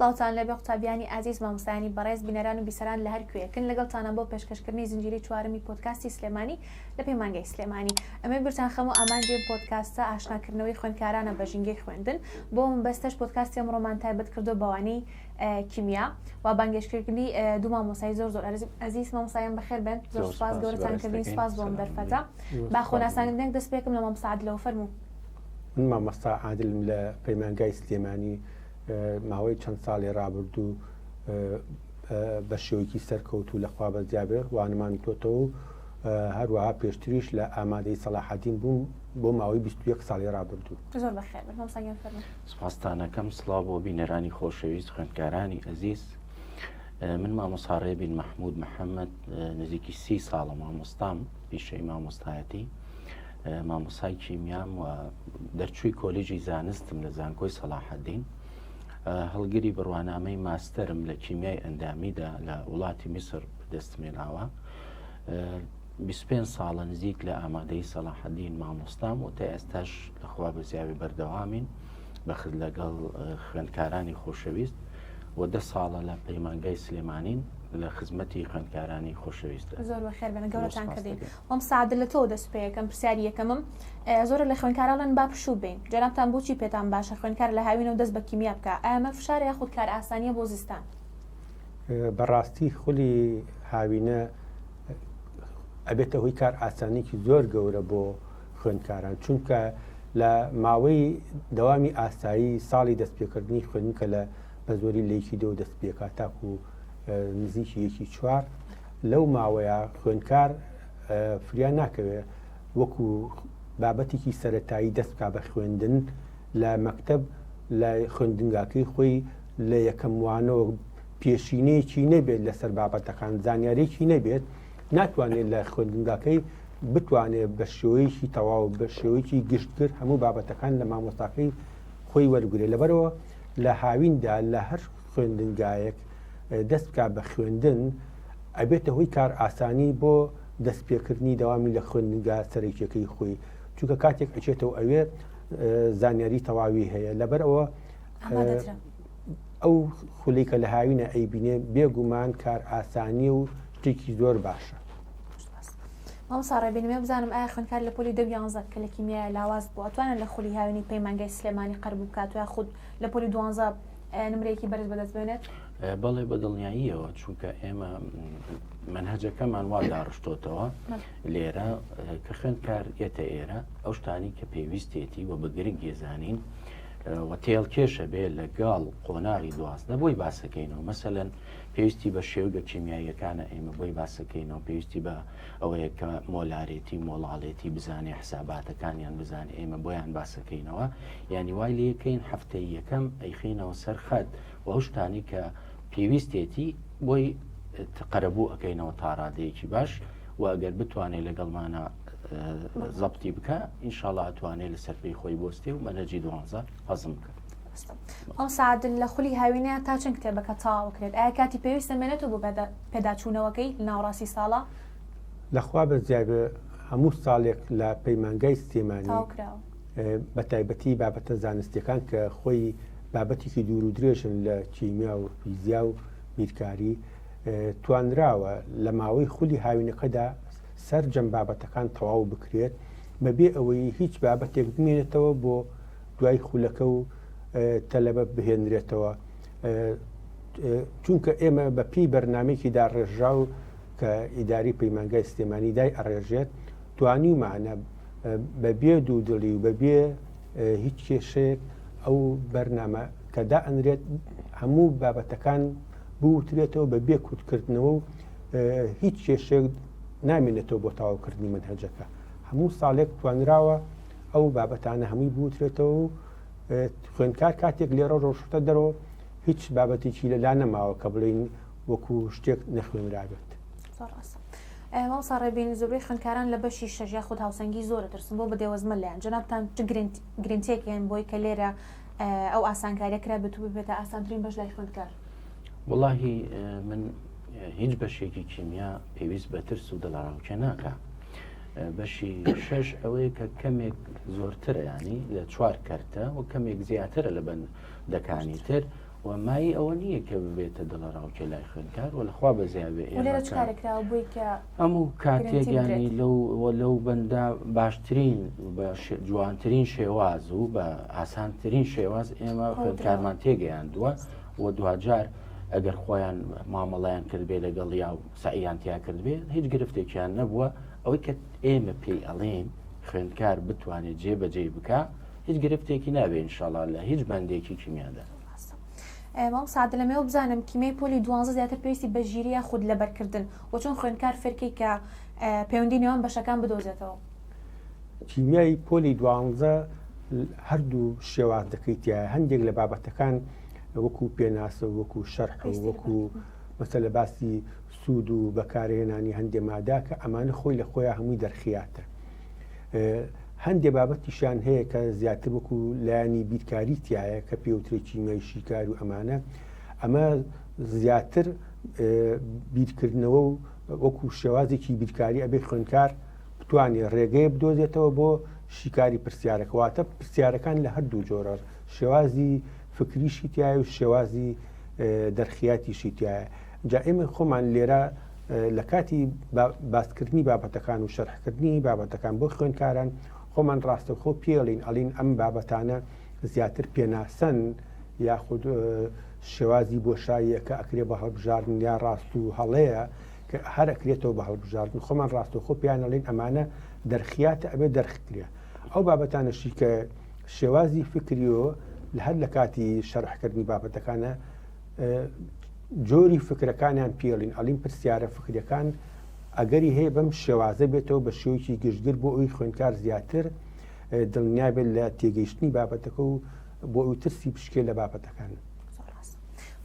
سڵاوتان لێبێ قوتابیانی ئازیز، مامۆستایانی بەڕێز، بینەران و بیسەران لە هەر کوێیەکن، لەگەڵتانم بۆ پێشکەشکردنی زنجیرەی چوارەمی پۆدکاستی سلێمانی لە پەیمانگای سلێمانی. ئەمەی بیرتان خەم و ئامانجی ئەم پۆدکاستە ئاشناکردنەوەی خوێندکارانە بە ژینگەی خوێندن. بۆ مەبەستەش پۆدکاستی ئەمڕۆمان تایبەت کردووە بە وانەی کیمیا و بانگێشتکردنی دوو مامۆستای زۆر زۆر ئەزیز. مامۆستایان بەخێر بێن، زۆر سوپاس گەورەتان کردین، سوپاس بۆ ئەم دەرفەتە. با خۆناساندنێک دەست پێکم لە مامۆستا عادلەوە، فەرموو. من مامۆستا عادلم لە پەیمانگای سلێمانی ماوەی چەند ساڵی ڕابردوو بە شێوەیەکی سەرکەوتوو لە خوا بەزیابێ وانەمان وتۆتەوە و هەروەها پێشتریش لە ئامادەی سەڵاحەدین بووم بۆ ماوەی 21 ساڵی ڕابردوو. زۆر بەخێر بن مامۆستا گیان فەرموو. سپاستانەکەم سڵاو بۆ بینەرانی خۆشەویست خوێندکارانی ئەزیز من مامۆستا ڕێبین مەحمود محەممەد نزیکی سی ساڵە مامۆستام پیشەی مامۆستایەتی مامۆسای کیمیام و دەرچووی کۆلیژی زانستم لە زانکۆی سەڵاحەدین هەڵگری بڕوانامەی ماستەرم لە کیمیای ئەندامیدا لە وڵاتی میسر بەدەستمێناوە 25 ساڵە نزیک لە ئامادەی سەڵاحەدین مامۆستام و تا ئێستاش لەخوا بەزیاوی بەردەوامین بەخت لەگەڵ خوێندکارانی خۆشەویست و دە ساڵە لە پەیمانگای سلێمانین لە خزمەتی خوێندکارانی خۆشەویستە. زۆر بەخێر بێن گەورەتان کردین. مامۆستا عادل لە تۆوە دەست پێ ئەکەم پرسیاری یەکەمم زۆرە لە خوێندکاران ئەڵێن با پشوو بەین جەنابتان بۆچی پێتان باشە خوێندکار لە هاوینەوە دەست بە کیمیا بکا ئایا ئەمە فشارە یاخود کارئاسانیە بۆ زستان؟ بەڕاستی خولی هاوینە ئەبێتە هۆی کار ئاسانیکی زۆر گەورە بۆ خوێندکاران چونکە لە ماوەی دەوامی ئاسایی ساڵی دەستپێکردنی خوێندن کە لە بە زۆری لە یەکی دەوە دەست پێکات تاکو نزیکی یەکی چوار لەو ماوەیە خوێندکار فریا ناکەوێ وەکو بابەتێکی سەتایی دەست بکا بە خوێندن لە مەکتب لە خوێندنگاکەی خۆی لە یەکەم وانەوە پێشینەیەکی نەبێت لەسەر بابەتەکان زانیارێکی نەبێت ناتوانێت لە خوێندنگاکەی بتوانێت بە شێوەیەکی تەواو بە شێوەیەکی گشتگر هەموو بابەتەکان لە مامۆستاکەی خۆی وەرگێ لەبەرەوە لە هاویندا لە هەر خوێندنگایەک دەست بکات بە خوێندن ئەبێتە هۆی کار ئاسانی بۆ دەستپێکردنی دەوامی لە خوێندنگا سەرەکیەکەی خۆی چونکە کاتێک ئەچێتەوە ئەوێ زانیاری تەواوی هەیە لەبەر ئەوە ئەو خولی کە لە هاوینە ئەیبینێ بێگومان کار ئاسانی و شتێکی زۆر باشە. مامۆستا ڕێبینمێ بزانم ئایا خوێندکار لە پۆلی دە و یانزە کە لە کیمیایە لاواز بوو ئەتوانێت لە خولی هاوینی پەیمانگای سلێمانی قەربوو بکات و یاخود لە پۆلی دوانزە نمرەیەکی بەرز بەدەست بێنێت؟ بەڵێ بە دڵنیاییەوە چونکە ئێمە مەنهەجەکەمان وا داڕشتۆتەوە لێرە کە خوێندکار یەتە ئێرە ئەو شتانی کە پێویستێتی و بە گرنگ یێزانین و تێڵکێشە بێ لەگەڵ قۆناغی دوازدە بۆی باسەکەینەوە مەسەلەن پێویستی بە شێوگە کیمیاییەکانە ئێمە بۆی باسەکەینەوە پێویستی بە ئەوەیە کە مۆلارێتی مۆڵاڵێتی بزانێ حساباتەکانیان بزانێ ئێمە بۆیان باسەکەینەوە یعنی وای لەکەین هەفتەی یەکەم ئەیخینەوە سەر خەت و ئەو شتانی کە پێویستێتی بۆی قەرەبوو ئەەکەینەوە تاڕادەیەکی باش و ئەگەر بتوانێت لەگەڵمانە زەبتی بکە ئینشاڵا ئەتوانێت لەسەر پێی خۆی بۆستێ و مەنەجی دوانزە هەزم بکە. ئەو سعد لە خولی هاوینە تا چەند کتێبەکە تەواو کرێت ئایا کاتی پێویستە مێنێتەوە بۆ پێداچوونەوەکەی لە ناوەڕاستی ساڵە؟ لەخوا بەزیابێ هەموو ساڵێک لە پەیمانگای سلێمانی بە تایبەتی بابەتە زانستیەکان کە خۆی بابەتێکی دوور و درێژن لە کیمیا و فیزیا و بیرکاری توانراوە لە ماوەی خولی هاوینەکەدا سەرجەم بابەتەکان تەواو بکرێت بەبێ ئەوەی هیچ بابەتێک بمێنێتەوە بۆ دوای خولەکە و تەلەبە بهێنرێتەوە چونکە ئێمە بە پێی بەرنمێکی داڕێژراو کە ئیداری پەیمانگای سلێمانی دای ئەڕێژێت توانیومانە بە بێ دوو دڵی و بە بێ هیچ کێشەیەک ئەو بەرنامە کە دائەنرێت هەموو بابەتەکان بوترێتەوە بە بێ کورتکردنەوە و هیچ کێشەیەک نامێنێتەوە بۆ تەواوکردنی مەنهەجەکە هەموو ساڵێک توانراوە ئەو بابەتانە هەمووی بوترێتەوە و خوێندکار کاتێک لێرە ڕۆشتە دەرەوە هیچ بابەتێکی لەلا نەماوە کە بڵین وەکو شتێک نەخوێنرابێت. زۆر ڕاستە. مامۆستا ڕێبین زۆربەی خوێندکاران لە بەشی شەش یاخود هاوسەنگی زۆر دەترسن بۆ بە دێوەزمە لایەن جەنابتان چ گرنتیەک هەن بۆی کە لێرە ئەو ئاسانکاریە کرا بێت و ببێتە ئاسانترین بەش لای خوێندکار؟ وەڵاهی من هیچ بەشێکی کیمیا پێویست بە ترس و دڵەڕاوکێ ناکا بەشی شەش ئەوەیە کە کەمێک زۆرترە ینی لە چوار کەرتە و کەمێک زیاترە لە بەندەکانی تر. و مایەی ئەوە نییە کە ببێتە دڵەڕاوکێ لای خوێندکار و لەخوا بەزیا بێ و لێرە ئێمە چ کە کارێک کراوە بۆی کە هەموو کاتێک گرەنتی یانی بدرێت؟ لەو و لەو بەندە باشترین بە جوانترین شێواز و بە ئاسانترین شێواز ئێمە هەوڵ دراوە. خوێندکارمان تێگەیاندووە و دواجار ئەگەر خۆیان مامەڵەیان کردبێ لەگەڵ یا و سەعیان تیا کردبێ هیچ گرفتێکیان نەبووە ئەوەی کە ئێمە پێی ئەڵێین خوێندکار بتوانێت جێ بەجێی بکا هیچ گرفتێکی نابێ ئینشاڵا لە هیچ بەندێکی کیمیادا. ڕاستە مامۆستا عادل ئەمەوێ بزانم کیمیای پۆلی دوانزە زیاتر پێویستی بە ژیری یاخود لەبەرکردن و چۆن خوێندکار فێرکەی کە پەیوەندی نێوان بەشەکان بدۆزێتەوە؟ کیمیای پۆلی دوانزە هەردوو شێوازەکەی تایە هەندێک لە بابەتەکان وەکو پێناسە وەکو شەرح و وەکو مەسە لە باسی سوود و بەکارهێنانی هەندێ مادە کە ئەمانە خۆی لە خۆیان هەمووی دەرخیاتە هەندێ بابەتیشیان هەیە کە زیاتر وەکو لایەنی بیرکاری تایە کە پێوترێ کیمیای شیکار و ئەمانە ئەمە زیاتر بیرکردنەوە و وەکو شێوازێکی بیرکاری ئەبێ خوێندکار بتوانێت ڕێگەیە بدۆزێتەوە بۆ شیکاری پرسیارەکە واتە پرسیارەکان لە هەردوو جۆرە شێوازی فکریشی تایە و شێوازی دەرخیاتیشی تایە جا ئێمە خۆمان لێرە لە کاتی باسکردنی بابەتەکان و شەرحکردنی بابەتەکان بۆ خوێندکاران خۆمان ڕاستەوخۆ پێڵین ئەڵین ئەم بابەتانە زیاتر پێناسەن یاخود شێوازی بۆشاییە کە ئەکرێ بە هەڵبژاردن یا ڕاست و هەڵەیە کە هەر ئەکرێتەوە بە هەڵبژاردن خۆمان ڕاستەوخۆ پێیان ئەڵین ئەمانە دەرخیاتە ئەبێ دەرخکرێ ئەو بابەتانەشی کە شێوازی فکریۆ لە هەر لە کاتی شەرحکردنی بابەتەکانە جۆری فکرەکانیان پێڵین ئەڵین پرسیارە فکرەکان ئەگەری هەیە بەم شێوازە بێتەوە بە شێوەیەکی گشتگر بۆ ئەوی خوێندکار زیاتر دڵنیا بێت لە تێگەیشتنی بابەتەکە و بۆ ئەوی ترسی بشکێ لە بابەتەکان.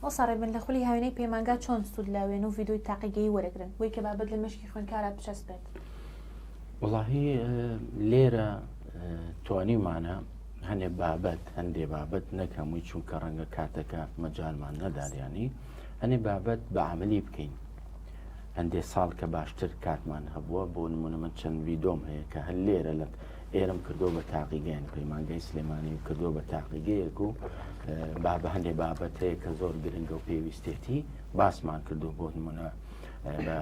مامۆستا ڕێبن لە خولی هاوینەی پەیمانگا چۆن سوود لە وێنە و ڤیدیۆی تاقیگەیی وەرەگرن بۆی کە بابەت لە مێشکی خوێندکارا بچەسپێت؟ وەڵاهی لێرە توانیومانە هەنێ بابەت هەندێ بابەت نەک هەمووی چونکە ڕەنگە کاتەکە مەجالمان نەداریانی هەنێ بابەت بە عملی بکەین هەندێ ساڵ کە باشتر کاتمان هەبووە بۆ نمونە من چەند ڤیدۆم هەیە کە هەر لێرە لە ئێرم کردو بە تاقیگەیان پەیمانگای سلێمانی و کردو بە تاقیگەیەک و با بە هەندێ بابەت هەیە کە زۆر گرنگە و پێویستێتی باسمان کردو بۆ نمونە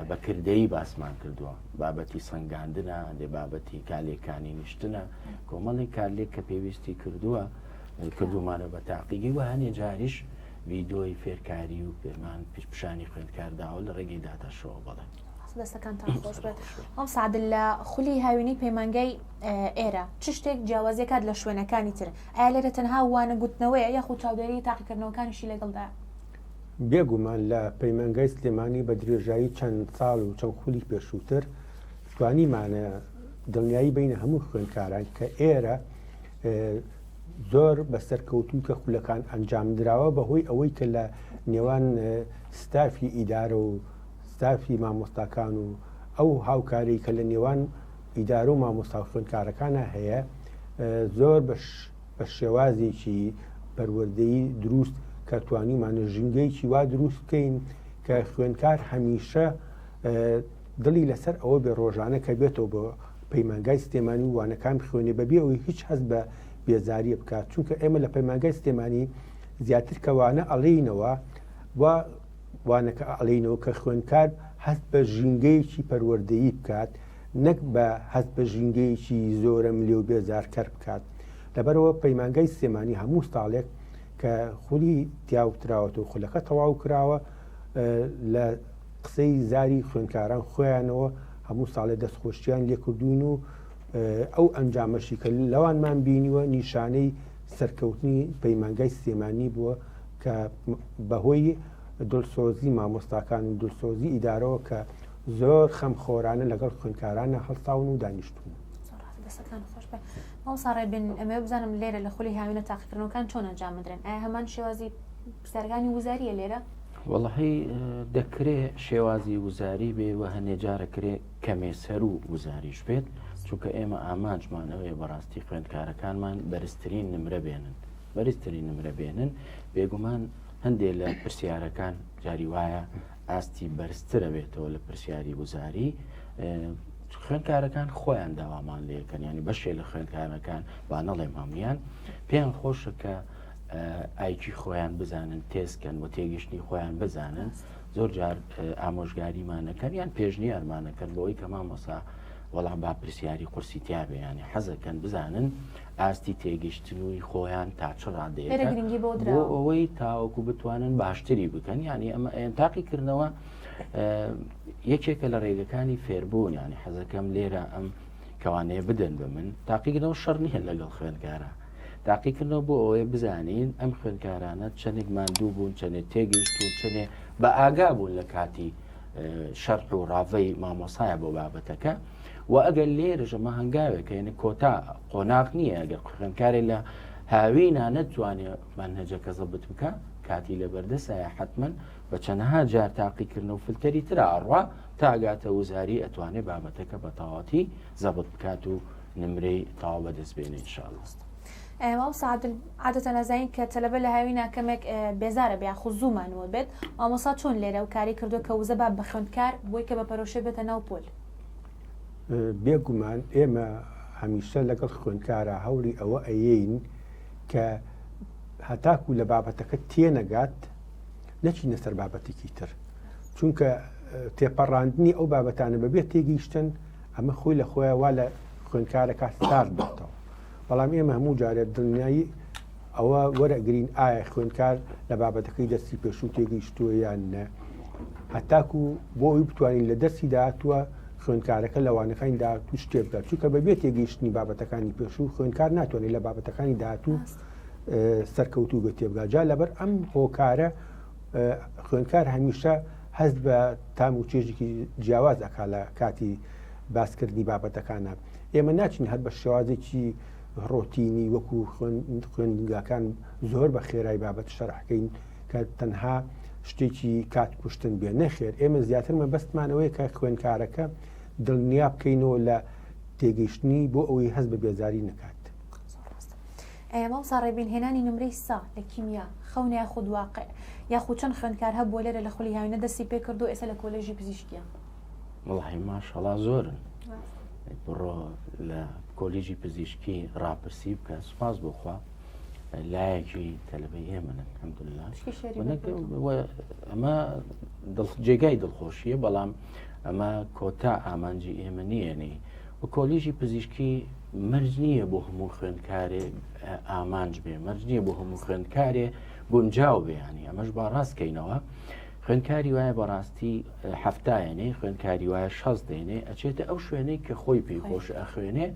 بە کردەیی باسمان کردووە بابەتی سەنگاندنە هەندێ بابەتی کالێکانی نیشتنە کۆمەڵی کارلێک کە پێویستی کردووە کردومانە بە تاقیگەی و هەنێ جاریش ڤیدۆی فێرکاری و پێمان پیشانی خوێندکار داوە لە ڕێگەی داتاشەوە بەڵێ. دەستەکانتان خۆش بێت ئەم سعد لە خولی هاوینەی پەیمانگای ئێرە چ شتێک جیاوازیەکات لە شوێنەکانی تر ئایا لێرە تەنها وانە گوتنەوەیە یاخود چاودێری تاقیکردنەوەکانیشی لەگەڵدا بێگومان لە پەیمانگای سلێمانی بە درێژایی چەند ساڵ و چەند خولی پێشووتر توانیمانە دڵنیایی بینە هەموو خوێندکاران کە ئێرە زۆر بە سەرکەوتوو کە خولەکان ئەنجام دراوە بەهۆی ئەوەی کە لە نێوان ستافی ئیدارە و ستافی مامۆستاکان و ئەو هاوکاری کە لە نێوان ئیدارە و مامۆستا و خوێندکارەکانە هەیە زۆر بە شێوازێکی پەروەردەیی دروست کە توانیمانە ژینگەیەکی وا دروست بکەین کە خوێندکار هەمیشە دڵی لەسەر ئەوە بێ ڕۆژانە کە بێتەوە بۆ پەیمانگای سلێمانی و وانەکان بخوێنێ بەبێ ئەوەی هیچ هەست بە بێزاریە بکات چونکە ئێمە لە پەیمانگای سلێمانی زیاتر کە وانە ئەڵێینەوە و وانەکە ئەڵێینەوە کە خوێندکار هەست بە ژینگەیەکی پەروەردەیی بکات نەک بە هەست بە ژینگەیەکی زۆرە ملێ و بێزارکەر بکات لەبەرەوە پەیمانگای سلێمانی هەموو ساڵێک کە خولی تیاوتراوەتەوە خولەکە تەواو کراوە لە قسەی زاری خوێندکاران خۆیانەوە هەموو ساڵێ دەستخۆشیان لێکردوین و ئەو ئەنجامەشی کە لەوانمان بینیوە نیشانەی سەرکەوتنی پەیمانگای سلێمانی بووە کە بەهۆی دڵسۆزی مامۆستاکان و دڵسۆزی ئیدارەوە کە زۆر خەمخۆرانە لەگەڵ خوێندکارانە هەڵساون و دانیشتون. دەستەکان خۆش بێ مامۆستا ڕێبین ئەمەوێ بزانم لێرە لە خولی هاوینە تاقیکردنەوەکان چۆن ئەنجام بدرێن ئایا هەمان شێوازی پرسیارەکانی وزاریە لێرە؟ وەڵاهی دەکرێ شێوازی وزاری بێ و هەنێ جارە کرێ کەمێ سەرو وزاریش بێت چونکە ئێمە ئامانجمان ئەوەیە بەڕاستی خوێندکارەکانمان بەرزترین نمرە بێنن بەرزترین نمرە بێنن بێگومان هەندێک لە پرسیارەکان جاری وایە ئاستی بەرزترە بێتەوە لە پرسیاری وزاری خوێندکارەکان خۆیان داوامان لەکەن ینی بەشێ لە خوێندکارەکان با نەڵێم هەمویان پێیان خۆشە کە. ئایکی خۆیان بزانن تێزکەن و تێگەشتنی خۆیان بزانن زۆر جار ئامۆژگاریمانەکەن یان پێشنیارمانەکەن بۆی کە مامۆسا وەڵام با پرسیاری قورسی تیاابێ ینی حەزەکەن بزانن ئاستی تێگەشتنوی خۆیان تا چ ڕادەیە بۆ ئەوەی تاوەکو بتوانن باشتری بکەن ینی ئەمە تاقیکردنەوە یەکێکە لە ڕێگەکانی فێربوون ینی حەزەکەم لێرە ئەم کەوانەیە بدەن بە من تاقیکردنەوە شەڕ نییە لەگەڵ خوێندکارە تاقیکردنەوە بۆ ئەوەیە بزانین ئەم خوێندکارانە چەندێک ماندوو بوون چەندێک تێگەیشتون چەندێ بە ئاگا بوون لە کاتی شەرح و ڕاڤەی مامۆسایە بۆ بابەتەکە و ئەگەر لێرەش ئەمە هەنگاوێکە یعنی کۆتا قۆناغ نییە ئەگەر خوێندکارێ لە هاوینا نەتوانێت مەنهەجەکە زەبت بکە کاتی لەبەردەسایە حتمما بە چەنەها جار تاقیکردن و فلتەری ترا ئەڕوا تاگاتە وزاری ئەتوانێ بابەتەکە بە تەواتی زەبت بکات و نمرەی تەواو بەدەست بێنێ ان شاء اللە. مامۆستا عادل عادەتەن ئەزانین کە تەلەبە لە هاوینا کەمێک بێزارە بێ یاخود زوو مانووە بێت مامۆستا چۆن لێرە و کاری کردووە کە وزە با بە خوێندکار بۆی کە بە پەرۆشێ بێتە ناو پۆل؟ بێگومان ئێمە هەمیشە لەگەڵ خوێندکارا هەوڵی ئەوە ئەیەین کە هەتاکو لە بابەتەکە تێنەگات نەچینە سەر بابەتێکی تر چونکە تێپەڕاندنی ئەو بابەتانە بەبێ تێگەیشتن ئەمە خۆی لە خۆیان وا لە خوێندکارەکە سارد بێتەوە بەڵام ئێمە هەموو جارێت دڵنیایی ئەوە وەرەگرین ئایا خوێندکار لە بابەتەکەی دەستی پێشوو تێگەیشتووە یان نە هەتاکو بۆ ئەوی بتوانین لە دەستی داهاتووە خوێندکارەکە لە وانەکانی داهاتوو شتێ بکات چونکە بەبێ تێگەیشتنی بابەتەکانی پێشوو خوێندکار ناتوانێت لە بابەتەکانی داهاتوو سەرکەوتوو بێت تێبگات جا لەبەر ئەم هۆکارە خوێندکار هەمیشە هەست بە تام و چێژێکی جیاواز ئەکا لە کاتی باسکردنی بابەتەکانە ئێمە ناچین هەر بە شێوازێکی ڕۆتینی وەکو خوێندنگاکان زۆر بە خێرای بابەت شەرحکەین کە تەنها شتێکی کات کوشتن بێ نەخێر ئێمە زیاتر مەبەستمانەوەی کە خوێندکارەکە دڵنیا بکەینەوە لە تێگەیشتنی بۆ ئەوەی هەست بە بێزاری نەکات. مامۆستا ڕێبین هێنانی نمرەی سا لە کیمیا خەونە یاخود واقع یاخود چەند خوێندکار هەبووە لێرە لە خولی هاوینە دەستی پێکردو ئێستا لە کۆلێژی پزیشکیە؟ وەڵاهی ماشەڵا زۆرن بڕۆ لە کۆلیژی پزیشکی ڕاپرسی بکە سوپاس بۆخوا لایەکی تەلبەی ئێمەن الحمدلله ئەمە جێگای دڵخۆشیە بەڵام ئەمە کۆتا ئامانجی ئێمە نییەنی و کۆلیژی پزیشکی مەرج نییە بۆ هەموو خوێندکارێ ئامانج بێ مەرج نییە بۆ هەموو خوێندکارێ گونجاو بێیانی ئەمەش با ڕاستکەینەوە خوێندکاری وایە بەڕاستی هەفتایەنێ خوێندکاری وایە شەست دێنێ ئەچێتە ئەو شوێنەی کە خۆی پێی خۆش ئەخوێنێ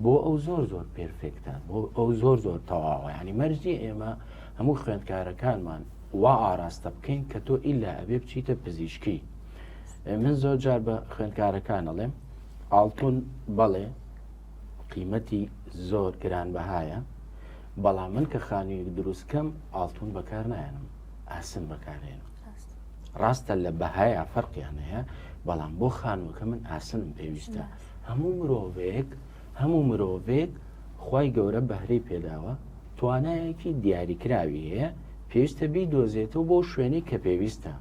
بۆ ئەو زۆر زۆر perfect ە بۆ ئەو زۆر زۆر تەواوە ینی مەرجی ئێمە هەموو خوێندکارەکانمان وا ئاراستە بکەین کە تۆ ئیلا ئەبێ بچیتە پزیشکی من زۆر جار بە خوێندکارەکان ئەڵێم ئاڵتون بەڵێ قیمەتی زۆر گرانبەهایە بەڵام من کە خانوویەک دروست کەم ئاڵتون بەکار نایەنم ئاسن بەکارێنم ڕاستە لە بەهایا فەرقیان هەیە بەڵام بۆ خانووەکە من ئاسنم پێویستە هەموو مرۆڤێک هەموو مرۆڤێک خی گەورە بەهرەی پێداوە توانایەکی دیاریکراوی هەیە پێویستە بیدۆزێتەوە بۆ شوێنی کە پێویستە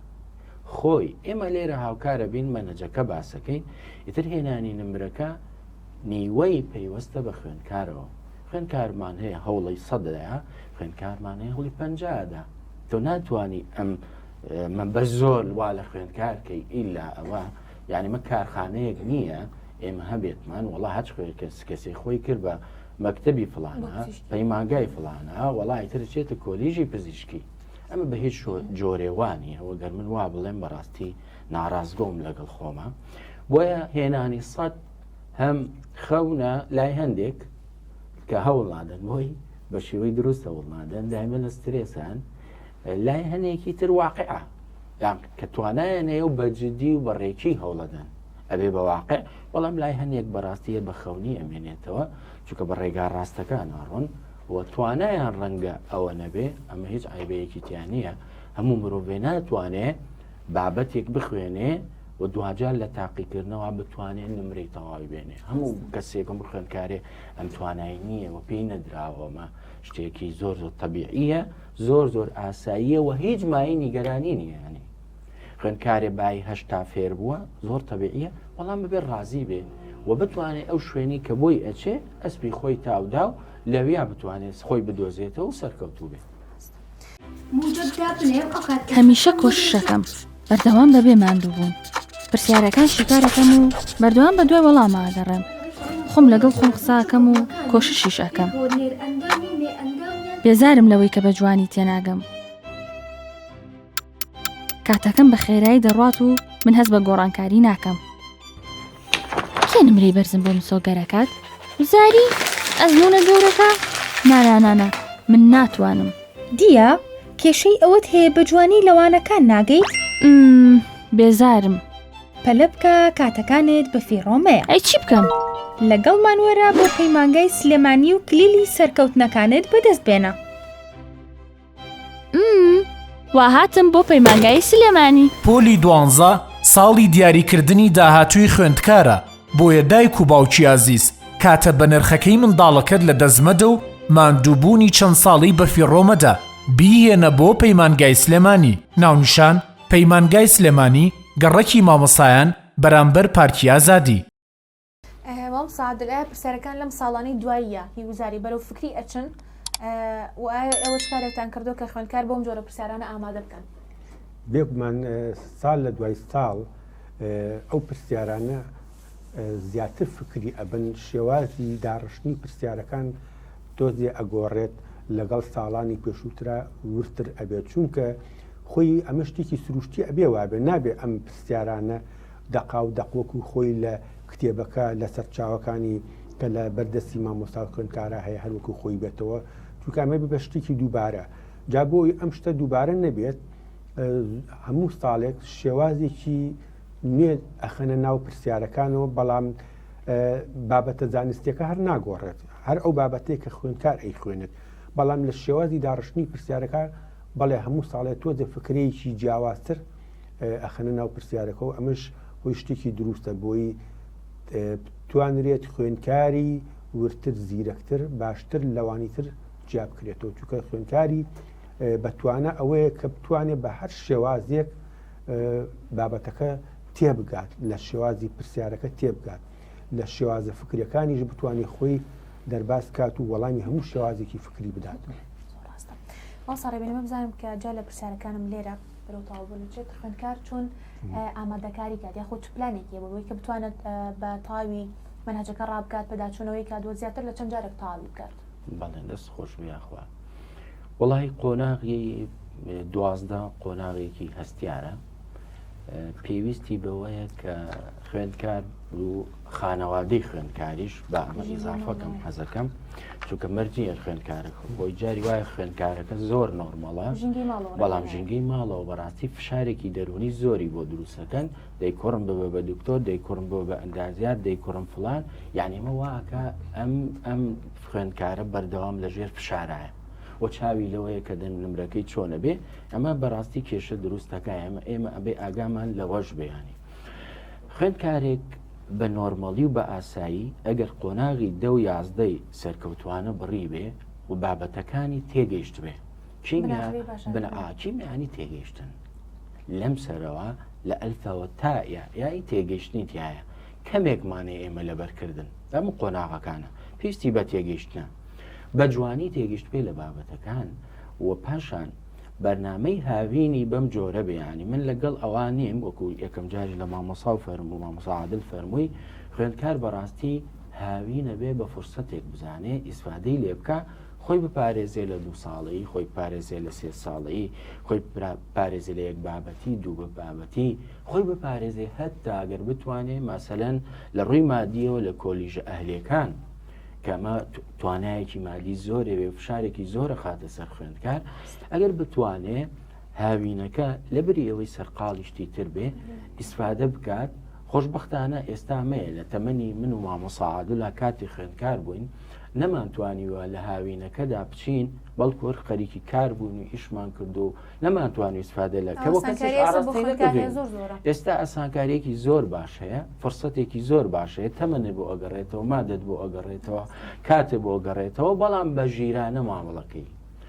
خۆی ئێمە لێرە هاوکارە بین مەنەجەکە باسەکەین ئیتر هێنانی نمرەکە نیوەی پەیوەستە بە خوێندکارەوە خوێندکارمان هەیە هەوڵی سەدەیە خوێندکارمان هەیە هەوڵی پەنجادا تۆ ناتوانانی ئەم من بە زۆر وا لە خوێندکارکەی ئیلا ئەوە یعنی مە کارخانەیەک نییە ئێمە هەبێتمان وڵا هەچ خوێ کەس کەسێ خۆی کرد بە مەکتەبی فلانە پەیمانگای فلانە وەڵی تر چێتە کۆلیژی پزیشکی ئەمە بە هیچ جۆرێ وا نییە و گەر من وا بڵێم بەڕاستی ناڕاستگۆم لەگەڵ خۆمە بۆیە هێنانی سەد هەم خەونە لای هەندێک کە هەوڵ نادەن بۆی بە شێوەی دروست هەوڵ نادەن دایمە لە سترێسان لای هەنێکی تر واقعە یان کە توانایان هەیە و بە جدی و بە ڕێکی هەوڵەدەن ئەبێ بە واقع بەڵام لای هەنێک بەڕاستیە بە خەونی ئەمێنێتەوە چونکە بە ڕێگا ڕاستەکان ئاڕۆن و توانایان ڕەنگە ئەوە نەبێ ئەمە هیچ عیبەیەکی تیا نییە هەموو مرۆڤێ ناتوانێ بابەتێک بخوێنێ و دواجار لە تاقیکردنەوە بتوانێت نمرەی تەواوی بێنێ هەموو کەسێکم خوێندکارێ ئەم توانایی نییە و پێی نەدراوەمە شتێکی زۆر زۆر تەبیعیە زۆر زۆر ئاساییە و هیچ مای نیگەرانی نییە ینی خوێندکارێ بای 80 فێر بووە زۆر تەبیعیە بەڵام ببێ ڕازی بێ و بتوانێت ئەو شوێنی کە بۆی ئەچێ ئەسپی خۆی تاودا و لەویا بتوانێت خۆی بدۆزێتەوە و سەرکەوتوو بێت. هەمیشە کۆششەکەم بەردەوام بەبێ ماندووبوون پرسیارەکان شیکارەکەم و بەردەوام بە دوای وەڵاما ئەگەڕێم خۆم لەگەڵ خۆم قساکەم و کۆششیش ئەکەم بێزارم لەوەی کە بە جوانی تێناگەم کاتەکەم بە خێرایی دەڕوات و من هەست بە گۆڕانکاری ناکەم کێ نمرەی بەرزم بۆ مسۆگەرەکات وزاری ئەزمونە گەورەکە نانانانا من ناتوانم دیە کێشەی ئەوەت هەیە بە جوانی لەوانەکان ناگەیت؟ بێزارم. پەلە بکە کاتەکانت بە فیڕۆ مەیە. ئەی چی بکەم؟ لەگەڵمان وەرە بۆ پەیمانگای سلێمانی و کلیلی سەرکەوتنەکانت بەدەست بێنە. وا هاتم بۆ پەیمانگای سلێمانی. پۆلی دوانزە ساڵی دیاریکردنی داهاتووی خوێندکارە، بۆیە دایک و باوکی ئازیز کاتە بەنرخەکەی منداڵەکەت لە دەست مەدە و ماندووبوونی چەند ساڵەی بەفیڕۆ مەدە، بیهێنە بۆ پەیمانگای سلێمانی. ناونیشان، پەیمانگای سلێمانی، گەڕەکی مامۆستایان، بەرامبەر پارکی ئازادی. مامۆستا عادل ئایا پرسیارەکان لەم ساڵانەی دواییە هی وزاری بەرەو فکری ئەچن و ئایا ئێوە چ کارێکتان کردووە کە خوێندکار بۆم جۆرە پرسیارانە ئامادە بکەن؟ بێگومان ساڵ لە دوای ساڵ ئەو پرسیارانە زیاتر فکری ئەبن شێوازی داڕشتنی پرسیارەکان تۆزێ ئەگۆڕێت لەگەڵ ساڵانی پێشووترا وردتر ئەبێت چونکە خۆی ئەمە شتێکی سروشتی ئەبێ وابێ نابێ ئەم پرسیارانە دەقاو دەق وەکو خۆی لە کتێبەکە لە سەرچاوەکانی کە لە بەردەستی مامۆستا و خوێندکارا هەیە هەر وەکو خۆی بێتەوە چونکە ئەمە بە شتێکی دووبارە جا بۆ ئەم شتە دووبارە نەبێت هەموو ساڵێک شێوازێکی نوێ ئەخەنە ناو پرسیارەکانەوە بەڵام بابەتە زانستیەکە هەر ناگۆڕێت هەر ئەو بابەتێک کە خوێندکار ئەیخوێنێت بەڵام لە شێوازی داڕشتنی پرسیارەکە بەڵێ هەموو ساڵێ تۆزێ فکرەیەکی جیاوازتر ئەخەنە ناو پرسیارەکە و ئەمەش خۆی شتێکی دروستە بۆی توانرێت خوێندکاری ورتر زیرەکتر باشتر لەوانی تر جیا بکرێتەوە چونکە خوێندکاری بەتوانە ئەوەیە کە بتوانێت بە هەر شێوازێک بابەتەکە تێبگات لە شێوازی پرسیارەکە تێبگات لە شێوازە فکرەکانیش بتوانێت خۆی دەرباز کات و وەڵامی هەموو شێوازێکی فکری بدات. مامۆستا ڕێبین بزانم کە جا لە پرسیارەکانم لێرە بەرەو تەواوبوون چێت خوێندکار چۆن ئامادەکاری کات یاخود چ پلانێکی بۆ بۆی کە بتوانێت بە تەواوی مەنهەجەکە ڕابکات پێداچوونەوەی کات و زیاتر لە چەند جارێک تەواوی بکات. بەڵێ دەست خۆش بێ یاخوا وەڵی قۆناغی 12 قۆناغێکی هەستیارە پێویستی بەوەیە کە خوێندکار و خانەوادەی خوێندکاریش بە ئەمە ئیزافەکەم حەزەکەم چونکە مەرجیە خوێندکارەکە خۆی جاری وایە خوێندکارەکە زۆر نۆرمەڵە بەڵام ژینگەی ماڵەوە بەڕاستی فشارێکی دەرونی زۆری بۆ دروستەکەن دەی کوڕم ببە بە دکتۆر دەی کوڕم بۆ بە ئەندازیار دەی کوڕم فلان یعنی ئەمە واکە ئەم ئەم خوێندکارە بەردەوام لە ژێر فشارایە و چاوی لەوەیە کە دەن نمرەکەی چۆنە بێ ئەمە بەڕاستی کێشە دروستەکە ئێمە ئێمە ئەبێ ئاگامان لەوەش بیانی خوێندکارێک بە نۆرمەڵی و بە ئاسایی ئەگەر قۆناغی دە و یازدەی سەرکەوتوانە بڕی بێ و بابەتەکانی تێگەیشت بێ کیمیا بنەئا کیمیانی تێگەیشتن لەم سەرەوە لە ئەلفەوە تا یا یای تێگەیشتنی تایە کەمێکمانەیە ئێمە لەبەرکردن ئەم قۆناغەکانە پێویستی بە تێگەیشتنە بە جوانی تێگەشت پێ لە بابەتەکان و پاشان بەرنامەی هاوینی بەم جۆرە بێ یانی من لەگەڵ ئەوە نیم وەکو یەکەم جاری لە مامۆسا و فەرموو مامۆسا عادل فەرمووی خوێندکار بەڕاستی هاوینە بێ بە فرسەتێک بزانێ ئیسفادەی لێ بکە خۆی بپارێزێ لە دوو ساڵەیی خۆی پارێزێ لە سێ ساڵەیی خۆی پارێزێ لە یەک بابەتی دوو بە بابەتی خۆی بپارێزێ هەتا گەر بتوانێ ماسەلەن لە ڕووی مادیەوە لە کۆلیژە ئەهلەکان کە ئەمە توانایەکی مالی زۆرێ و فشارێکی زۆرە خاتە سەر خوێندکار ئەگەر بتوانێ هاوینەکە لە بری ئەوەی سەرقاڵی شتی تر بێ ئیسفادە بکات خۆشببختانە ئێستا مەیە لە تەمەنی من و مامۆسا عادلا کاتی خوێندکار بووین نەمانتوانیوە لە هاوینەکەدا بچین بەڵکو هەر خەریکی کار بوون و ئیشمان کردو و نەمانتوانی ئیسفادە لە کە ئێستا ئاسانکاریەکی زۆر باش هەیە فرسەتێکی زۆر باش هەیە تەمەنت بۆ ئەگەڕێتەوە مادەت بۆ ئەگەڕێتەوە کاتێ بۆ گەڕێتەوە بەڵام بە ژیرانە مامەڵەکەی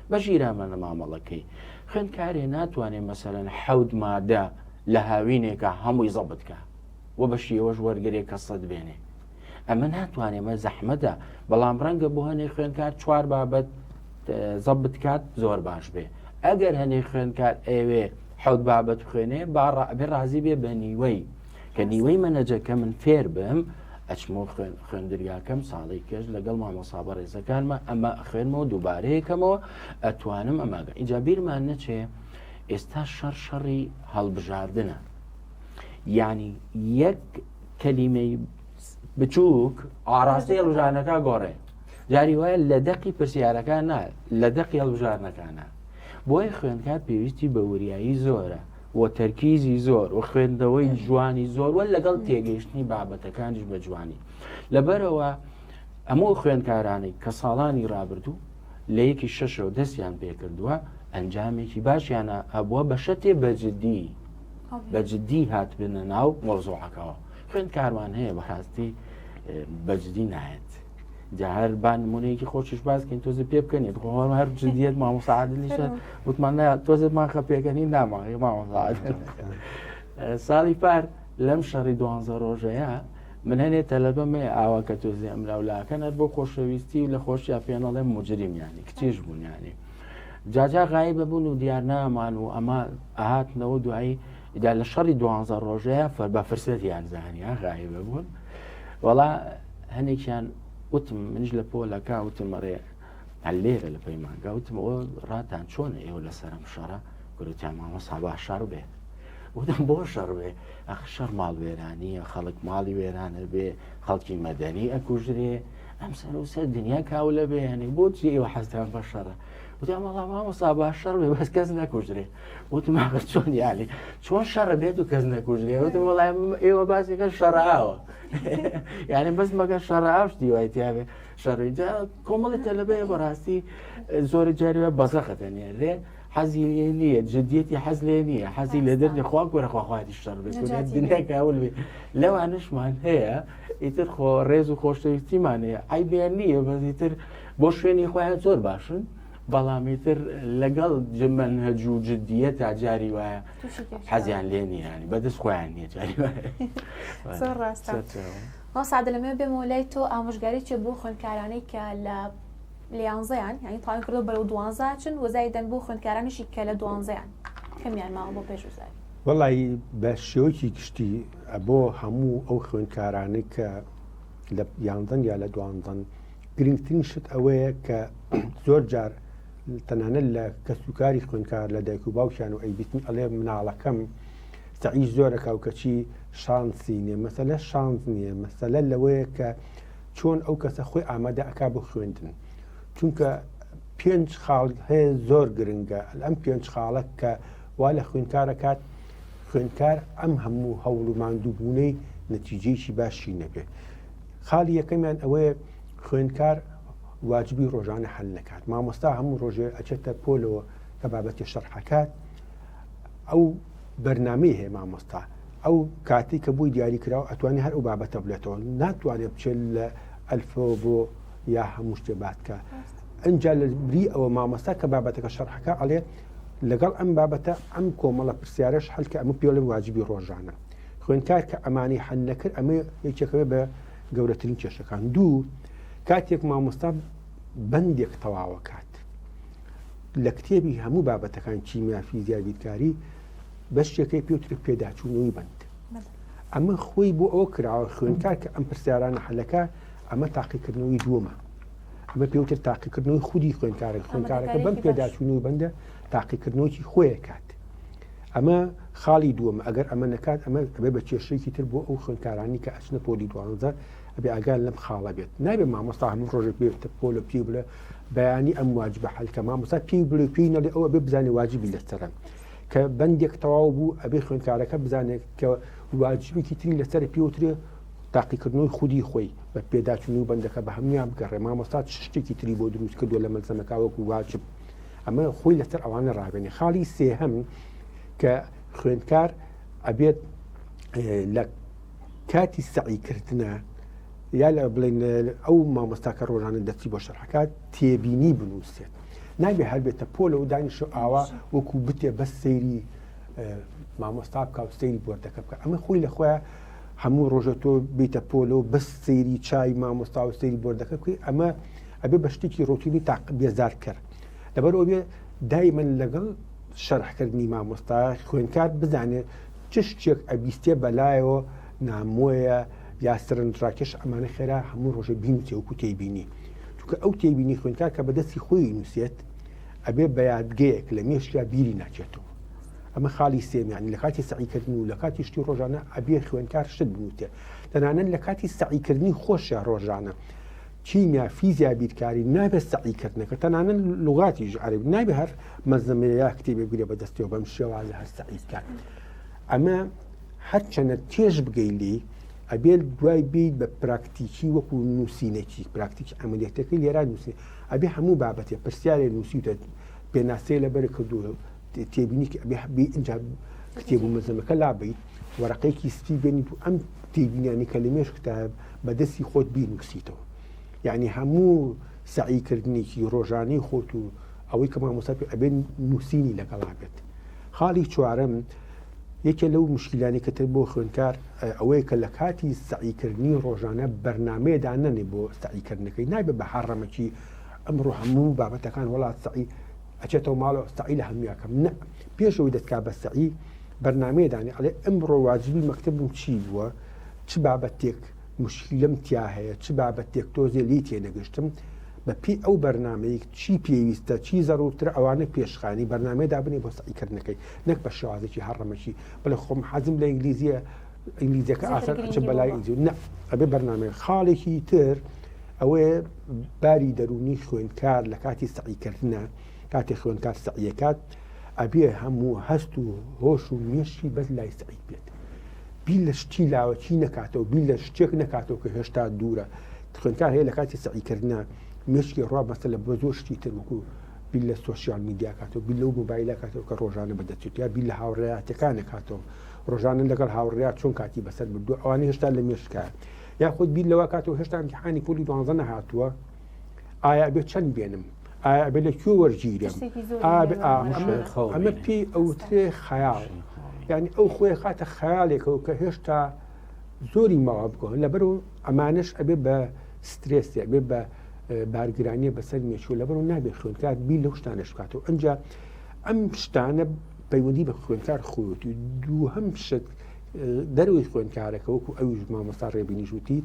بە ژیرامەنە مامەڵەکەی خوێندکارێ ناتوانێت مەسەرەن حەوت مادە لە هاوینێکە هەمووی زەبتکە و بە شێوەش وەرگێ کە سەد بێنێ ئەمە ناتوانێ مە زەحمەتە بەڵام ڕەنگە بۆ هەنێ خوێندکار چوار بابەت زەبت کات زۆر باش بێ. ئەگەر هەنێ خوێندکار ئەیەوێ حەوت بابەت بخوێنێ با ئەبێ ڕازی بێ بە نیوەی کە نیوەی مەنەجەکە من فێر بم ئەچمەوە خوێن خوێندرگاکەم ساڵی کەش لەگەڵ مامۆسا بەڕێزەکانمە ئەمە خوێنمەوە دووبارەیەکەمەوە ئەتوانم ئەماگە ئینجا بیرمان نەچێ ئێستا شەڕ شەڕی هەڵبژاردنە یعنی یەک کەلیمەی بچووک ئاراستەی هەڵبژاردنەکە گۆڕێ جاری وایە لە دەقی پرسیارەکان نا لە دەقی هەڵبژاردنەکانە بۆیە خوێندکار پێویستی بە وریایی زۆرە و تەرکیزی زۆر و خوێندنەوەی جوانی زۆر وە لەگەڵ تێگەیشتنی بابەتەکانیش بە جوانی لەبەرەوە هەموو خوێندکارانەی کە ساڵانی ڕابردوو لە یەکی شەشەوە دەستیان پێکردووە ئەنجامێکی باشیانە هەبووە بە شەتێ بە جدی بە جدی هاتبنە ناو مەوزوعەکەوە خوێندکارمان هەیە بەڕاستی بەجدی نایەت جا هەر با نمونەیەکی خۆشیش باس کەین تۆزێ پێ بکەنێت خۆ هەر جدیەت مامۆستا عادلیشە وتمان نا تۆزێمان خە پێکەنی ناما مامۆستا عادل ساڵی پار لەم شەڕی دوانزە ڕۆژەیە من هەنێ تەلەبەم هەیە ئاوا کە تۆزێ ئەملاولاکەن هەر بۆ خۆشەویستی و لە خۆشیا پێنەڵێم مجریم یانی کچیش بوون یانی جاجا غایبە بوون و دیار نامان و ئەمە ئەهاتنەوە دوایی جا لە شەڕی دوانزە ڕۆژەیە فەر بە فرسەتیان زانیا غایبە بوون وەڵا هەنێکیان وتم منیش لە پۆلەکە وتم ڕێ لێرە لە پەیمانگا وتم ئەوە ڕاتان چۆنە ئێوە لەسەرم شەڕە گوتیان مامۆستا با شەڕ بێ وتم بۆ شەڕ بێ ئەخ شەڕ ماڵ وێرانیە خەڵک ماڵی وێرانە بێ خەڵکی مەدەنی ئەکوژرێ ئەم سەر و سەر دنیا کاولە بێ ینی بۆچی ئێوە حەزتان بە شەڕە وتیان وەڵا مامۆستا با شەڕ بێ بەس کەس نەکوژرێ وتم ئاخر چۆن یالی چۆن شەڕ بێت و کەس نەکوژرێ وتم وەڵا ئێوە باسێکە شەڕاوە یعنی بەس مەگە شەڕاو شتی وای تیاێ شەڕی جا کۆمەڵی تەلەبەیە بەڕاستی زۆر جاریوە بەزەخە دەنێرێ حەزی لێ نییە جدیەتی حەز لێ نییە حەزی لە دەردی خوا گۆرە خواخواتی شەڕ بێت دنیا کاول بێ لەوانشمان هەیە ئیتر خۆ ڕێز و خۆشەویستیمان هەیە عیبیان نییە بەس ئیتر بۆ شوێنی خۆیان زۆر باشن بەڵام ئیتر لەگەڵ مەنهەج و جدیە تا جاری وایە حەزیان لێ نییە بەدەست خۆیان نییە جاری وایە زۆر ڕاستە مامۆستا لەمێ بێمەوە لای تۆ ئامۆژگاری چیە بۆ خوێندکارانەی کە لە لە یانزەیان یانی تەواوی کردو بەرەو دوانزە چن وەزای دەن بۆ خوێندکارانیشی کە لە دوانزەیان کەمیان ماوە بۆ پێش وزاری. وەڵی بە شێوەیەکی گشتی بۆ هەموو ئەو خوێندکارانەی کە لە یانزەن یا لە دوانزەن گرنگترین شت ئەوەیە کە زۆر جار تەنانەت لە کەسوکاری خوێندکار لە دایک و باوکیان و ئەیبیتن ئەڵێ مناڵەکەم سەعی زۆرەکە و کەچی شانسی نییە مەسەلە شانس نییە مەسەلە لەوەیە کە چۆن ئەو کەسە خۆی ئامادە ئەک بۆ خوێندن چونکە پێنج خاڵ هەیە زۆر گرنگە ئەم پێنج خاڵە کە وا لە خوێندکارەکات خوێندکار ئەم هەموو هەوڵ و ماندووبوونەی نەتیجەیەکی باشی نەبێت خاڵی یەکەمیان ئەوەیە خوێندکار واجبی ڕۆژانە حل نەکات مامۆستا هەموو ڕۆژێ ئەچێتە پۆلەوە کە بابەتی شەرحەکات ئەو بەرنمەی هەیە مامۆستا ئەو کاتی کە بۆی دیاری کراوە ئەتوانێت هەر ئەو بابەتە بڵێتەوە ناتوانێت بچێت لە ئەلفەوە بۆ یا هەموو شتێ باتکە ئەجا لە بری ئەوە مامۆستا کە بابەتەکە شەرحەکە ئەڵێ لەگەڵ ئەم بابەتە ئەم کۆمەڵە پرسیارش هەلکە ئەمە پێڵێن واجبی ڕۆژانە خوێندکار کە ئەمانی حل نەکرد ئەمە یەکێکەوە بە گەورەترین کێشەکان دوو کاتێک مامۆستا بەندێک تەواوەکات لە کتێبی هەموو بابەتەکان کیمیا فیزیا بیرکاری بەشێکەی پێوترێ پێداچوونەوەی بەند ئەمە خۆی بۆ ئەوە کراوە خوێندکار کە ئەم پرسیارانە حلەکە ئەمە تاقیکردنەوەی دووەمە ئەمە پێوتر تاقیکردنەوەی خودی خوێندکارە خوێندکارەکە بەم پێداچوونەوەی بەندە تاقیکردنەوەی خۆیە کات ئەمە خاڵی دووەم ئەگەر ئەمە نەکات ئەمە ئەبێ بە کێشەیەکی تر بۆ ئەو خوێندکارانی کە ئەچنە پۆلی دوانزە ئەبێ ئاگان لەم خاڵە بێت نابێ مامۆستا هەموو ڕۆژێک بێتە پۆلە پێی بڵێ بەیانی ئەم واجبە حەلکە مامۆستا پێی بڵێ پێی نەڵێ ئەو ئەبێ بزانێ واجبی لەسەرە کە بەندێک تەواو بوو ئەبێ خوێندکارەکە بزانێت کە واجبێکی تری لەسەر پێوترێ تاقیکردنەوەی خودی خۆی بە پێداچوون و بەندەکە بە هەمویان بگەڕێ مامۆستا چ شتێکی تری بۆ دروست کردووە لە مەلزەمەکە وەکو واجب ئەمە خۆی لەسەر ئەوانە ڕابێنێ خاڵی سێهەم کە خوێندکار ئەبێت لە کاتی سەعیکردە یا لە بڵێن ئەو مامۆستاکە ڕۆژانە دەچی بۆ شەرحەکات تێبینی بنووسێت نابێ هەر بێتە پۆلە و دانیش ئاوا وەکو بتێ بەس سەیری مامۆستا بکە و سەیری بۆردەکە بکە ئەمە خۆی لە خۆیان هەموو ڕۆژە تۆ بیتە پۆلە و بەس سەیری چای مامۆستا و سەیری بۆردەکە بکەی ئەمە ئەبێ بە شتێکی ڕۆتینی تاق بێزارکەر لەبەر ئەوە بێ. دایمەن لەگەڵ شەرحکردنی مامۆستا خوێندکار بزانێت چ شتێک ئەبیستێ بەلایەوە نامۆیە یا سەرنجڕاکێش ئەمانە خێرا هەموو ڕۆژێ بینوسێ وەکو تێبینی چونکە ئەو تێبینی خوێندکار کە بەدەستی خۆی نووسێت ئەبێ بە یادگەیەک لە مێشکیا بیری ناچێتەوە ئەمە خاڵی سێمیانی لە کاتی سەعیکردن و لە کاتی شتی ڕۆژانە ئەبێ خوێندکار شت بنووسێ تەنانەت لە کاتی سەعیکردنی خۆشە ڕۆژانە کیمیا فیزیا بیرکاری نابێت سەعیکردنەکە تەنانەت لغاتیش عەرەبی نابێ هەر مەزەمەیە یا کتێبێ بگرێ بەدەستەوە بەم شێوازە هەر سەعی بکات ئەمە هەرچەنە تێش بگەی لێی ئەبێت دوای بیت بە پراکتیکی وەکو نووسینێکی پراکتیکی عملیەتەکەی لێرا نووسی ئەبێ هەموو بابەتێ پرسیارێ نووسیوتە پێناسەیە لەبەر کردو تێبینی ئەبێ بی ئینجا کتێب و مەزەمەکە لابیت وەرەقەیەکی سپی بێنیت و ئەم تێبینیانی کە لە مێشکتا بەدەستی خۆت بینووسیتەوە یعنی هەموو سەعیکردنێکی ڕۆژانەی خۆت و ئەوەی کە مامۆستا پێ ئەبێت نووسینی لەگەڵا بێت خاڵی چوارەم یەکێ لەو مشکیلانی کە تر بۆ خوێندکار ئەوەیە کە لە کاتی سەعیکردنی ڕۆژانە بەرنامەیە دانەنێ بۆ سەعیکردنەکەی نابێ بە هەڕەمەکی ئەمڕۆ هەموو بابەتەکان وڵات سەعی ئەچێتەوە ماڵەوە سەعی لە هەمویاکەم نە پێشەوەی دەستکا بە سەعی بەرنامەیە دانێ ئەڵێ ئەمڕۆ واجبی مەکتەبم چی بووە چ بابەتێک مشکلەم تیا هەیە چ بابەتێک تۆزێ لێی تێنەگەشتم بە پێی ئەو بەرنامەی چی پێویستە چی زەرورترە ئەوانە پێشخانی بەرنامەی دابنێ بۆ سەعیکردنەکەی نەک بە شێوازێکی هەڕەمەکی بڵێ خۆم حەزم لە ئینگلیزیە ئینگلیزیەکە ئاسان ئەچم بەلای ئینگلیزی نە ئەبێ بەرنامەی خاڵێکی تر ئەوەیە باری دەروونی خوێندکار لە کاتی سەعیکردنە کاتی خوێندکار سەعیەکات ئەبێ هەموو هەست و هۆش و مێشکی بەس لای سەعی بێت بیر لە شتی لاوەکی نەکاتەوە بیر لە شتێک نەکاتەوە کە هێشتا دوورە خوێندکار هەیە لە کاتی سەعیکردە مێشکی ڕوا بەسە لە بۆ زۆر شتی تر وەکو بیر لە سۆشیال میدیا کاتەوە بیر لەو مۆبایلە کاتەوە کە ڕۆژانە بەدەچێت یا بیر لە هاوڕێیاتەکانە کاتەوە ڕۆژانە لەگەڵ هاوڕێیا چۆن کاتی بەسەر بردووە ئەوانە هێشتا لە مێشکە یاخود بیر لەوە کاتەوە هێشتا امتحانی پۆلی دوانزە نەهاتووە ئایا ئەبێ چەند بێنم ئایا ئەبێ لە کوێ وەرگیرم ئەمە پێی ئەوترێ خەیاڵ یعنی ئەو خۆی خاتە خەیاڵێکەوە کە هێشتا زۆری ماوە بکەن لەبەر ئەمانش ئەبێ بە سترێسی ئەبێ بە بارگرانیە بەسەر مێشوە لەبەر و نابێت خوێندکار بیر لەو شتانەش بکاتەوە ئەجا ئەم شتانە پەیوەندی بە خوێندکار خۆیەتی دووهەم شت دەروی خوێندکارەکە وەکو ئەویش مامۆستا ڕێبینیش وتی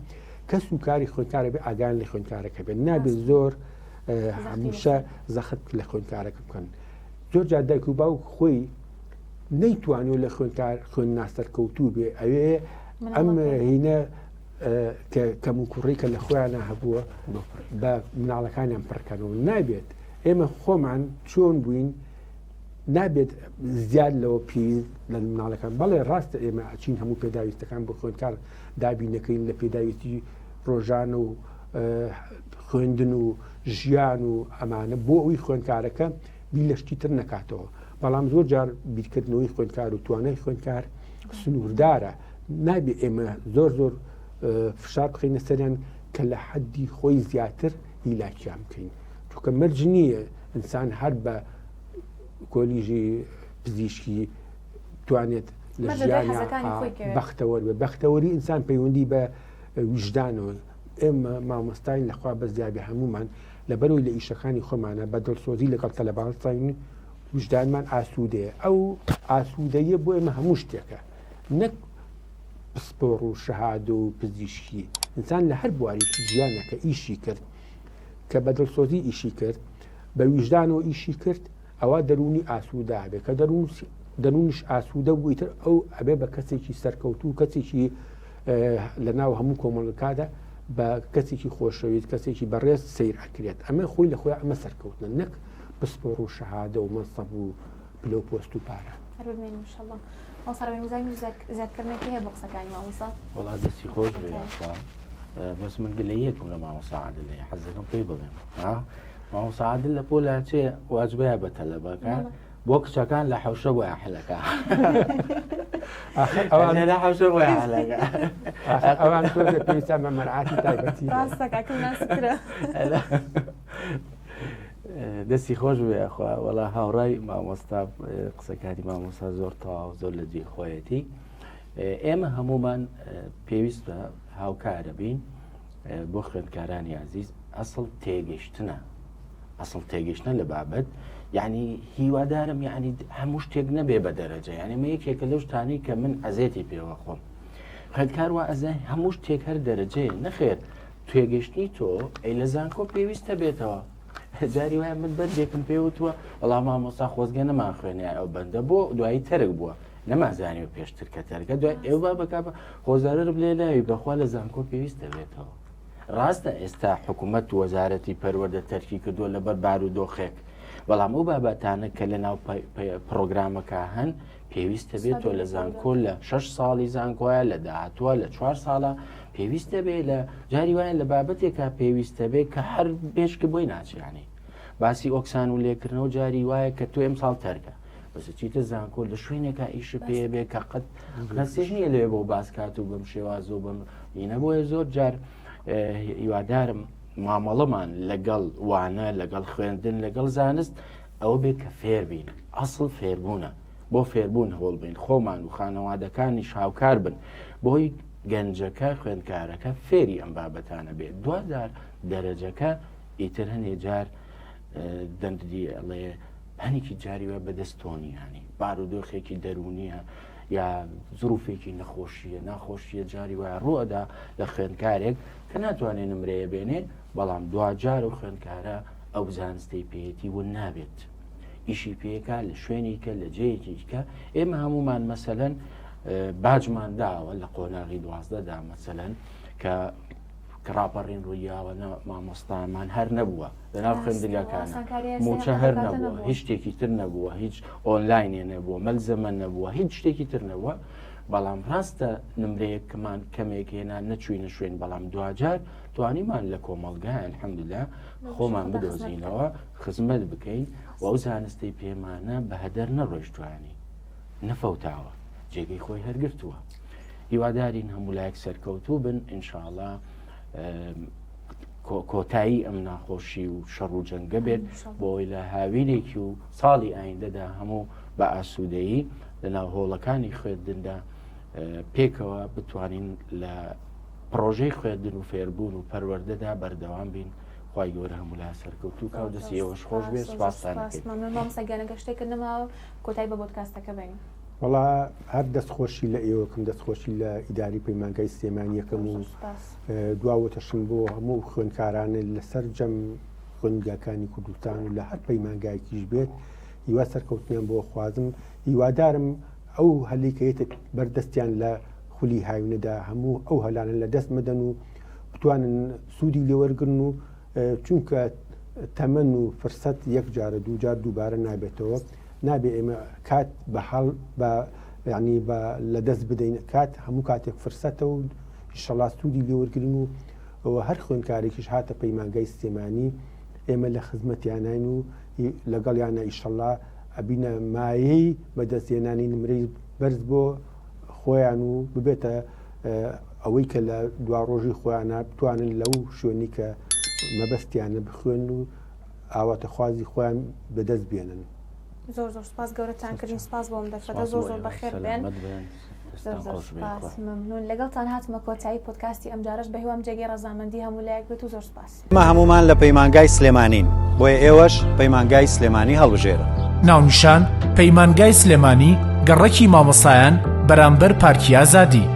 کەس و کاری خوێندکارە بێ ئاگان لە خوێندکارەکە بێت نابێت زۆر هەمیشە زەخت لە خوێندکارەکە بکەن زۆر جار دایک و باوک خۆی نەیتوانیوە لە خوێندکار خوێن ناسەرکەوتوو بێ ئەوێ ئەم هینە کە کەم و کوڕی کە لە خۆیانە هەبووە بە مناڵەکانیان پڕکەنەوە نابێت ئێمە خۆمان چۆن بووین نابێت زیاد لەوە پێویست لە مناڵەکان بەڵێ ڕاستە ئێمە ئەچین هەموو پێداویستەکان بۆ خوێندکار دابینەکەین لە پێداویستی ڕۆژانە و خوێندن و ژیان و ئەمانە بۆ ئەوی خوێندکارەکە بیر لە شتی تر نەکاتەوە بەڵام زۆر جار بیرکردنەوەی خوێندکار و توانای خوێندکار سنووردارە نابێ ئێمە زۆر زۆر فشار بخینە سەریان کە لە حەدی خۆی زیاتر هیلاکیان بکەین چونکە مەرج نییە ئینسان هەر بە کۆلیژی پزیشکی توانێت لە ژیانیا بەختەوەر بێ بەختەوەری ئینسان پەیوەندی بە ویژدانەوە ئێمە مامۆستاین لەخوا بەزیابێ هەمومان لەبەرەوەی لە ئیشەکانی خۆمانە بە دڵسۆزی لەگەڵ تەلەبان ساین ویژدانمان ئاسوودەیە ئەو ئاسوودەیە بۆ ئێمە هەموو شتێکە نەک پسپۆڕ و شەهادە و پزیشکی ئینسان لە هەر بوارێکی ژیانە کە ئیشی کرد کە بە دڵسۆزی ئیشی کرد بە ویژدانەوە ئیشی کرد ئەوە دەروونی ئاسوودە بێ کە دەروون دەروونیش ئاسوودە بوو ئیتر ئەو ئەبێ بە کەسێکی سەرکەوتوو کەسێکی لە ناو هەموو کۆمەڵگەکادا بە کەسێکی خۆشەویست کەسێکی بەڕێز سیر ئەکرێت ئەمە خۆی لە خۆی ئەمە سەرکەوتنە نەک پسپۆڕ و شەهادە و مەنسەب و پلە و پۆست و پارە. هەر بمێنی ان شاء اللە. مامۆستا ڕەوین وزای منیش زیادکردنێکی هەیە بۆ قسەکانی مامۆستا؟ وەڵا دەستی خۆش بێ یاخوا بەس من گلەیەکم لە مامۆستا عادل هەیە حەز دەکەم پێی بڵێم ها مامۆستا عادل لە پۆلا چێ واجبەیە بە تەلەبەکان بۆ کچەکان لە حەوشە بۆ حلەکە ئەوان لە حەوشە بۆ حلەکە ئەوان تۆزێ پێویستیان بە مەرعاتی تایبەتی هەیە. ڕاستە کاکە ناسکترە. دەستی خۆش بێ یاخوا وەڵا هاوڕای مامۆستا قسەکانی مامۆستا زۆر تەواو زۆر لە جێی خۆیەتی ئێمە هەمومان پێویست بە هاوکارە بین بۆ خوێندکارانی عزیز ئەسڵ تێگەشتنە ئەسڵ تێگەشتنە لە بابەت. یعنی هیوادارم یعنی هەموو شتێک نەبێ بە دەرەجە یعنی مە یەکێکە لەو شتانەی کە من ئەزێتی پێوە خۆم خوێندکار وا ئەزای هەموو شتێک هەر دەرەجەیە نەخێر تێگەشتنی تۆ ئەی لە زانکۆ پێویستە بێتەوە جاری وایە من بەندێکم پێوتووە وەڵام مامۆستا خۆزگە نەمان خوێنێ ئەو بەندە بۆ دوایی تەرک بووە نەمازانی و پێشتر کە تەرکە دوای ئێوە بابەکە بە خۆزارم لێ ناوی بەخوا لە زانکۆ پێویستە بێتەوە ڕاستە ئێستا حکوومەت و وەزارەتی پەروەردە تەرکی کردووە لەبەر بارودۆخێک بەڵام ئەو بابەتانە کە لە ناو پرۆگرامەکە هەن پێویستە بێت تۆ لە زانکۆ لە شش ساڵی زانکۆیە لە داهاتوە لە چوار ساڵە پێویستە بێ لە جاری وایە لە بابەتێکا پێویستە بێ کە هەر بێشکە بۆی ناچیانی باسی ئۆکسان و لێکردنەوە جاری وایە کە تۆ ئەم ساڵ تەرکە بەس چیتە زانکۆ لە شوێنێکا ئیش پێ بێ کە قەت کەسێش نییە لەوێ بۆ باس کات و بەم شێواز و بەم ئینە بۆیە زۆر جار هیوادارم مامەڵەمان لەگەڵ وانە لەگەڵ خوێندن لەگەڵ زانست ئەوە بێت کە فێربین ئەسڵ فێربوونە بۆ فێربوون هەوڵ بین خۆمان و خانەوادەکانیش هاوکار بن بۆی گەنجەکە خوێندکارەکە فێری ئەم بابەتانە بێت دوجار دەرەجەکە ئیتر هەنێ جار دەندری ئەڵێ هەنێکی جاری وە بەدەست تۆنیانی بارودۆخێکی دەرونیە یا زروفێکی نەخۆشیە ناخۆشیە جاری وایە ڕوئەدا لە خوێندکارێک کە ناتوانێت نمرەیە بێنێ بەڵام دواجار و خوێندکارە ئەو زانستەی پێیەتی ون نابێت ئیشی پێکا لە شوێنیکە لە جێیەکی کە ئێمە هەمومان مەسەلەن باجمان داوە لە قۆناغی دوازدەدا مەسەلەن کە کە ڕاپەڕین ڕوویاوە نە مامۆستامان هەر نەبووە لەناو خوێندنگاکان موچە هەر نەبووە هیچ شتێکی تر نەبووە هیچ ئۆنلاینێ نەبووە مەلزەمە نەبووە هیچ شتێکی تر نەبووە بەڵام ڕاستە نمرەیەکمان کەمێک هێنا نەچوینە شوێن بەڵام دواجار توانیمان لە کۆمەڵگا الحمدلله خۆمان بدۆزینەوە خزمەت بکەین و ئەو زانستی پێمانە بە هەدەر نەڕۆیشتوانی نەفەوتاوە جێگەی خۆی هەرگرتووە هیوادارین هەموو لایەک سەرکەوتوو بن ئینشاءڵا کۆتایی ئەم ناخۆشی و شەڕ و جەنگە بێت بۆی لە هاوینێکی و ساڵی ئایندەدا هەموو بە ئاسوودەیی لە ناو هۆڵەکانی خوێندندا پێکەوە بتوانین لە پرۆژەی خوێندن و فێربوون و پەروەردەدا بەردەوام بین خوای گەورە هەموو لا سەرکەوتوو کا و دەستی ئێوەش خۆش بێ سوپاستان دەکەین. مەمنون مامۆستا گیان ئەگەر شتێکت نەماوە کۆتایی بە بۆدکاستەکە بێنین. وەڵا هەر دەست خۆشی لە ئێوەکەم دەست خۆشی لە ئیداری پەیمانگای سلێمانیەکەم و دوا وتەشم بۆ هەموو خوێندکارانە لە سەرجەم خوێندگاکانی کوردستان و لە هەر پەیمانگایەکیش بێت هیوا سەرکەوتنیان بۆ خوازم هیوادارم ئەو هەلی کە یەتە بەردەستیان لە خولی هاوینەدا هەموو ئەو هەلانە لە دەست مەدەن و بتوانن سوودی لێوەرگن و چونکە تەمەن و فرسەت یەک جارە دووجار دووبارە نابێتەوە نابێ ئێمە کات بە حاڵ بە یعنی بە لە دەست بدەین کات هەموو کاتێک فرسەتە و ئیشەڵا سوودی لێوەرگرن و ئەوە هەر خوێندکارێکیش هاتە پەیمانگای سلێمانی ئێمە لە خزمەتیانین و لەگەڵیانە ئیشەڵا ئەبینە مایەی بەدەستهێنانی نمرەی بەرز بۆ خۆیان و ببێتە ئەوەی کە لە دواڕۆژی خۆیانە بتوانن لەو شوێنی کە مەبەستیانە بخوێن و ئاواتەخوازی خۆیان بەدەست بێنن. زۆر زۆر سپاس گەورەتان کردین سپاس بۆم دەرفەتە زۆر زۆر بەخێر بێن زۆر زۆر سپاس مەمنون لەگەڵتان هاتمە کۆتایی پۆدکاستی ئەمجارەش بەهیوام جێگەی ڕەزامەندی هەموو لایەک بێت و زۆر سپاس. ئێمە هەموومان لە پەیمانگای سلێمانین بۆیە ئێوەش پەیمانگای سلێمانی هەڵبژێرن. ناونیشان، پەیمانگای سلێمانی، گەڕەکی مامۆستایان، بەرامبەر پارکی ئازادی.